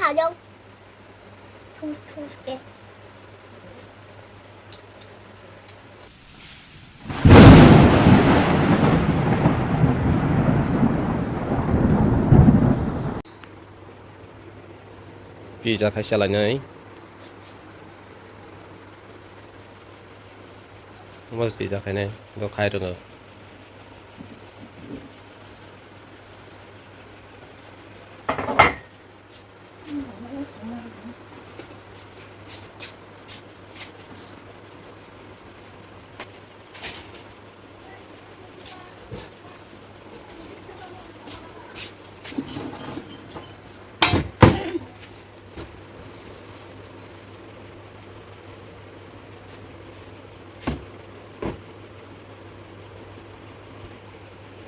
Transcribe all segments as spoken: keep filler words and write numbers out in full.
Ajak. Thus, thus ke. Pizza khaisa lainai. Omo pizza khainai, bo khai rwno.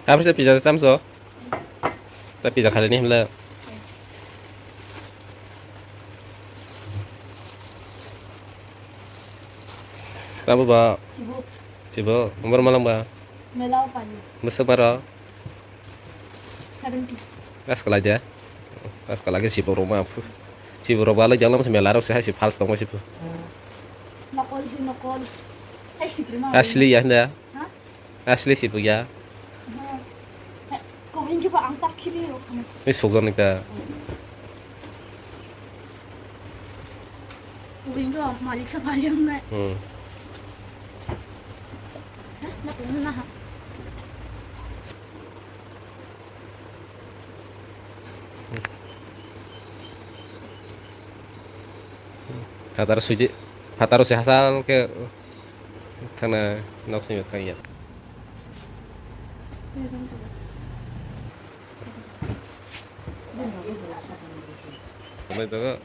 Apa sih pizza chamso? Ta pizza khailani himle. Rabo ba. Sibo. Sibo, umbar malang ba. Melao pani. Masa bara. Seventy. As kalai dia. As kalai ke sibo roma. Sibo roma lagi jalan semelar se hai si fals tong sibo. Nokol si nokol. Hai si prima. Asli ya nda. Ha? Asli si puya. Kubing ke ba ang tak khibi ro khana. Ni sokjak ni ta. Kubing ke malik sa bali ang nai. Hmm. Ha? Na pun na ha. Phataro suji, phataro se hasal ke. Thangna nok simi thang ya. Mai baga.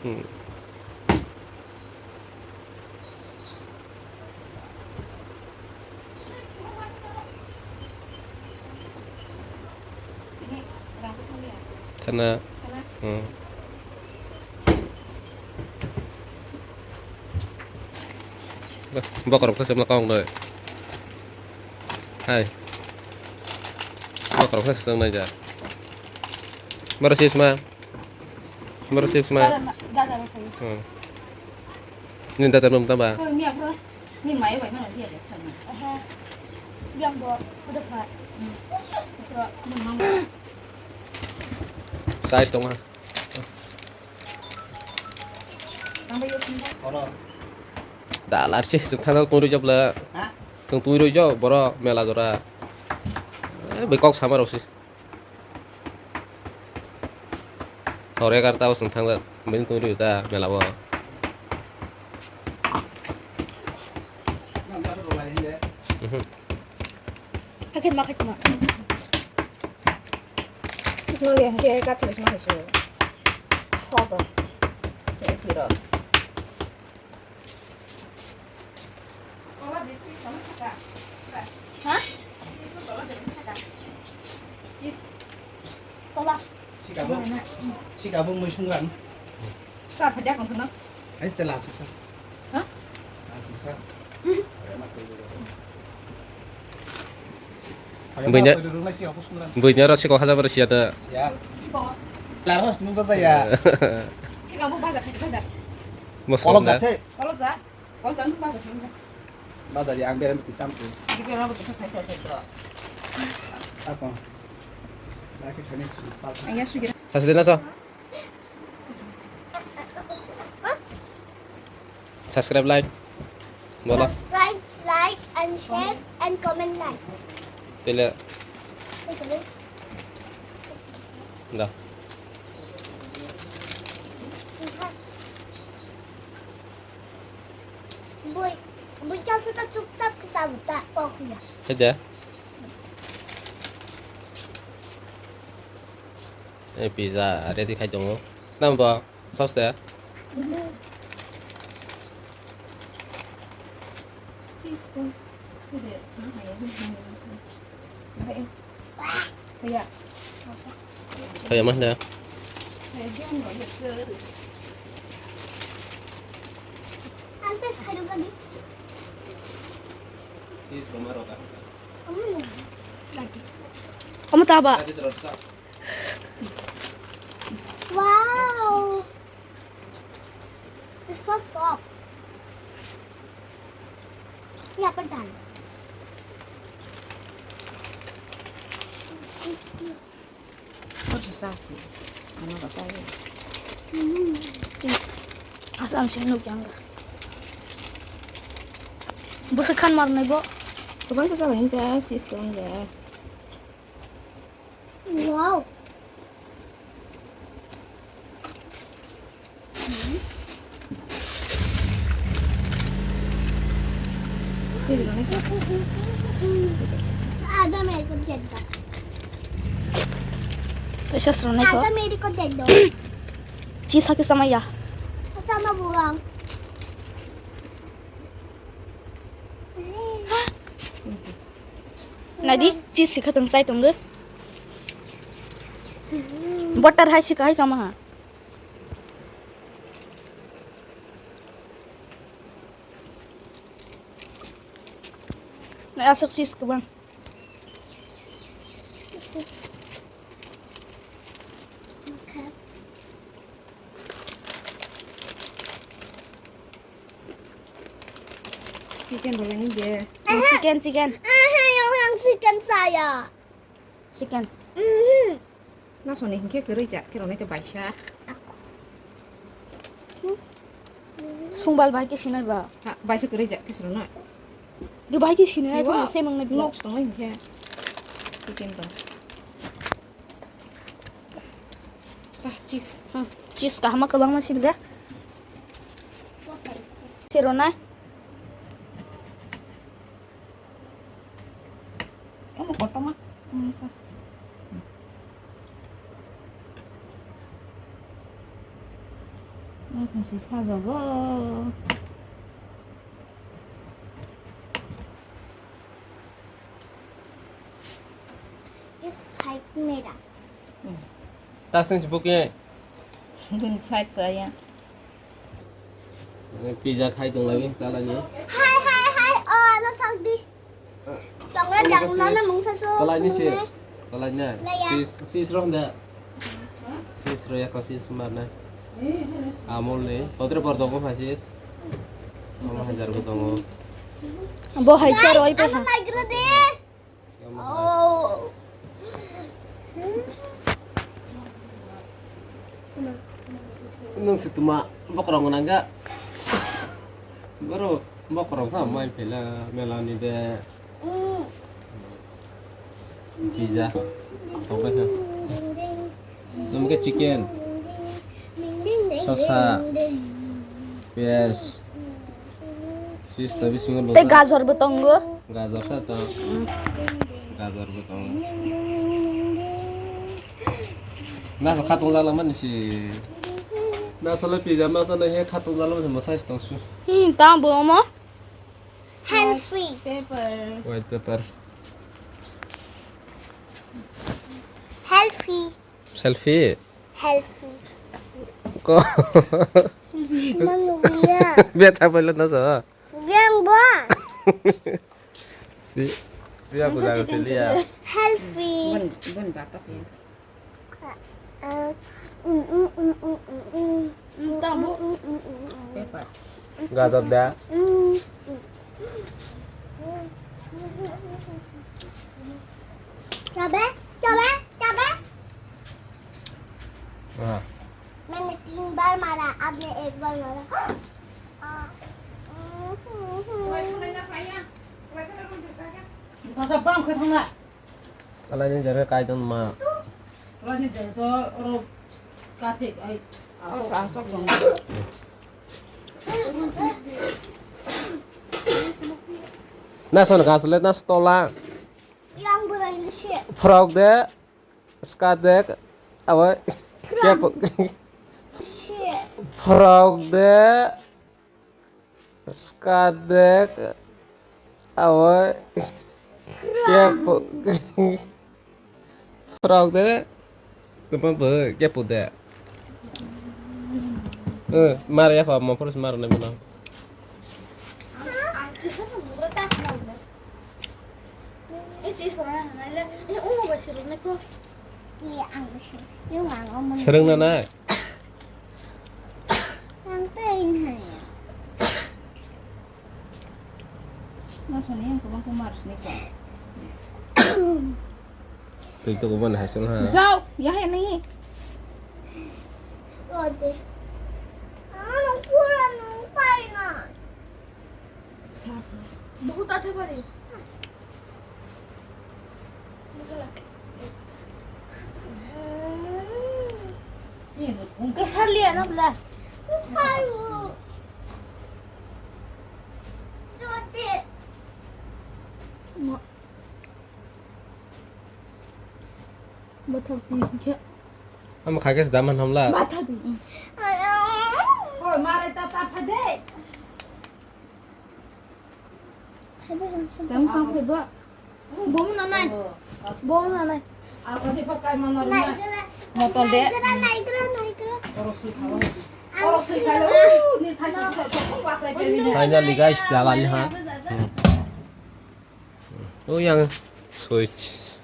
Hmm. Thana. Hmm. Bokorok sa semla kong doi. Hai. Bokorok sa semla ja. Maro sisma. Maro sisma. Dada, dada, dada. Hmm. Ni dada nom tamba. Ni mai bai mana dia dia. Aha. Biang bo, udah pak. Size tong ha. Dalar se, chwng thana tong rwjak bla. Ha? Chwng tong rwjak boro mela jora. Eh, bai kok sama rok se. Hore kar tao chwng thang bini tong rwjak ta mela bo. Mhm. Hakhe ma, hakhe ma. Ismo ge hakhe ka tris ma hasu. Hogo. Ke siro. Ha? Sis. Tola. Sikabo. Sikabo mui sungran. Sa phajak kong sana. Ai chala suksa. Ha? Suksa. Buinya, buinya ro siko haja bar siya da. Ya. Lar hos nung ta ya. Sika bu bazar, bazar. Mos kolok da. Kolok da. Kolok da, bazar. Bazar ya, ang berem ti sampu. Di berem ti sampu. Apa? Laki khanis. Ang ya sugi. Sasde na so. Subscribe, like. Bolo. Subscribe, like, and share, and comment, like. Tele. Da. Bui, bui chap suta chupchap ke sabu ta kok ya. Kede. Eh, pizza ready khai tongo. Nang bo? Sos de? Sis ko. Kede. Nah, ya. Nah, ya. Kaya. Kaya mah de. Kaya jeng lo ya ke. Ante saru kali. Omo taba. Wow. It's so soft. Yeah, put down. Ano ba sa. Cheese. Asal sih nuk yang. Bwswk khan mar nai bo. Kwbang khe chalo hwn ta, cheese kwbang ya. Wow. Ada mereka cerita. Kaisa srwnai ko. Ada mereka cerita. Cheese hakhe sama ya. Sama buang. Nadi, cheese sikha tong chai tong. Butter hai sikha hai kama ha. Na asok cheese kwbang. Chicken rwlaini de. Chicken, chicken. Aha, yang chicken saya. Chicken. Mhm. Nasoni hinkhe kwrwi jak khe rwnai khe baisa. Sungbal bai khe sinai ba. Ha, baisa kwrwi jak khe rwnai. Di bai khe sinai. Siwa. Tong se mangnai ba. Nok tong hinkhe. Chicken to. Ah, cheese. Hmm, cheese kahama kwbangma sini de. Sirona. Omo kotorma. Hmm, sasti. Hmm. Naikha si sajogo. Yes, side mera. Tasing si buki. Bun side pa ya. Pizza khai tong lagi, salani. Hai, hai, hai, oh, ano sak di. Tong le dang na na mung sa so. Salani si. Salani na. Laya. Sis, sis roh nda. Sis roh ya ko sis mar na. Amol ni. Potre por tongo pha sis. Mama hajar ko tongo. Bo hai cha roi pe ha. Guys, ano naigra de. Oh. Nung si tuma bokorong nangga. Boro bokorong sa mai phela mela ni de. Pizza. Tongkha. Nung ke chicken. Sosa. Piyaj. Cheese ta bisingo. Tei gajor bo tongo. Gajor sa to. Gajor bo tongo. Naso khatung jala mani si. Naso le pizza masa na he khatung jala mani mo size tong su. Hmm, ta bo mo. Healthy. Pepper. White pepper. Healthy. Selfie? Healthy. Ko. Mang lubiya. Biya ta pala na sa. Yang ba. Di, dia aku jangan sih lihat. Healthy. Bun, bun batok ya. Eh, mm, mm, mm, mm, mm, mm. Mm, tamu. Mm, mm, mm, mm, mm. Pepper. Gajor da. Mm, mm. Chabe, chabe, chabe. Ah. मैंने तीन बार मारा, आपने एक बार मारा। Tata bang khe thangna. Alai ni jare kai don ma. Alai ni jare to oro kafe ai. Asok, asok bang. Na son gas le na stola. Yang berai ni se. Frog de, ska de, awa. Frog. Kep. Se. Frog de. Skadek awoi. Kepo. Frog de. Teman be kepo de. Eh, mar ya fa mo pros mar ne mino. Sisrana hanai le, eh, o ba sirnai ko. Iya, ang sir. Yung ang omon. Sereng na na. Ang tei na. Mas mani yang kubang kumar sini ko. Tei to kubang hasil ha. Jao, ya hai nahi. Rode. Ang pura nung pai na. Sa, sa. Bahut athai bari. Kasar liya na bla. Kasar wo. Rode. Ma. Bathak di khe. Ama kha khe se daman hamla. Bathak di. Oi, mare ta ta pha de. Tang phang phai ba. Bong na nai. Bong na nai. Motor de. Finally guys, dalali ha. Hmm. Oh, yang switch.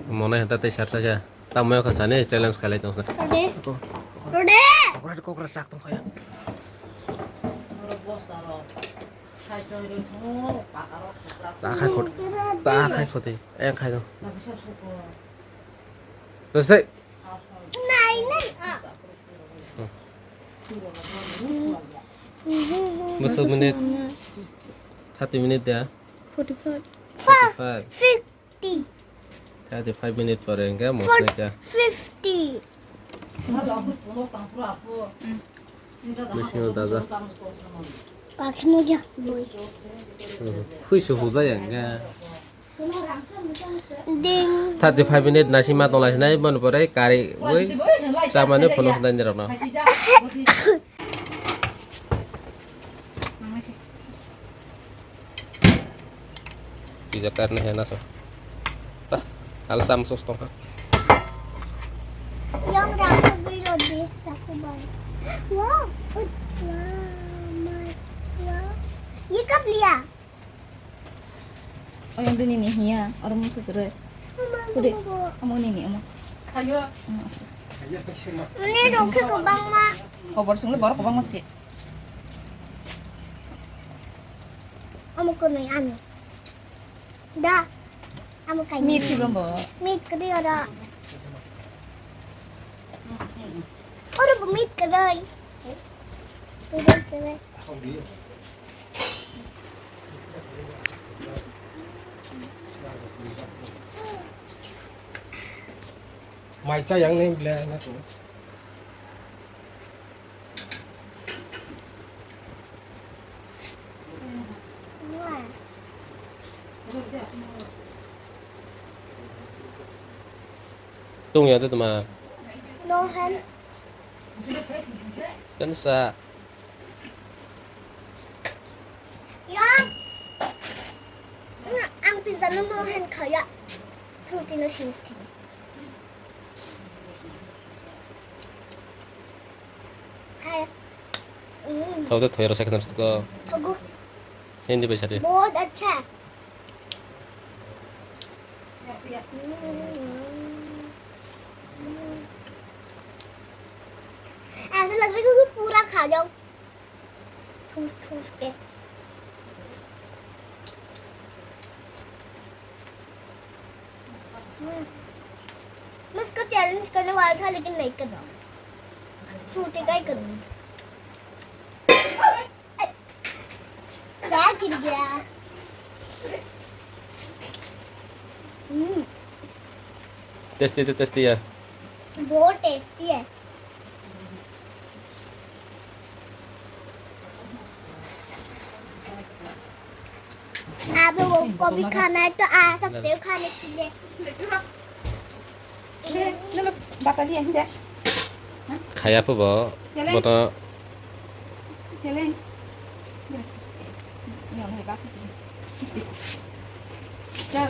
Mone hata tei sar saka. Tamo kha sani challenge khalai tong sa. Rode. Rode. Kokra kokra sak tong khaya. Ta khai khot. Ta khai khoti. Eng khai dong. Terus deh. Nai nai. Ah. Masuk menit. Satu menit ya. Forty-five. Forty-five. Fifty. Thirty-five minute pore hingke mosla kya? Fifty. Machine o daja. Kakino jak boi. Hui su huja ya hingke. Ding. Thirty-five minute nasi ma tong nasi nai bon pore kari ui. Samani phone nai ni rok no. Pizza karne hai naso. Ta, al sam sos tong ha. Yang rasa biro di saku bai. Wow, ut, wow, my, wow. Ye kab liya? Oh, yang tu nini hiya, orang musuh terus. Udah, kamu nini, kamu. Ayo. Kamu asik. Ini dong ke kebang ma. Kau baru sungguh baru kebang masih. Amo kwnwi ani. Da. Amo kaini. Meat si bumbo. Meat kwrwi oro. Oro bo meat kwrwi. Kwrwi, kwrwi. Mai cha yang ne ble na tu. Tung ya tu tuma. No hand. Tan sa. Ya. Ang pizza no no hand khaya. Protein no sinis khaya. Hai. Mm. Thau de thoyro sakhe namsut ko. Thogo. Hindi bai sadi. बहुत अच्छा है। Mm. ऐसा लग रहा है कि पूरा खा जाऊं। ठूस ठूस के। हम्म। मैं इसको चैलेंज करने वाला था, लेकिन नहीं कर रहा हूँ। फूटेगा ही करूँगी। क्या गिर गया? हम्म। टेस्टी तो टेस्टी है। बहुत टेस्टी है। आप लोगों को भी खाना है तो आ सकते हो खाने के लिए। Khaya po bo, challenge. Boto. Challenge. Yes. Ini orang hebat sih. Mesti. Chal.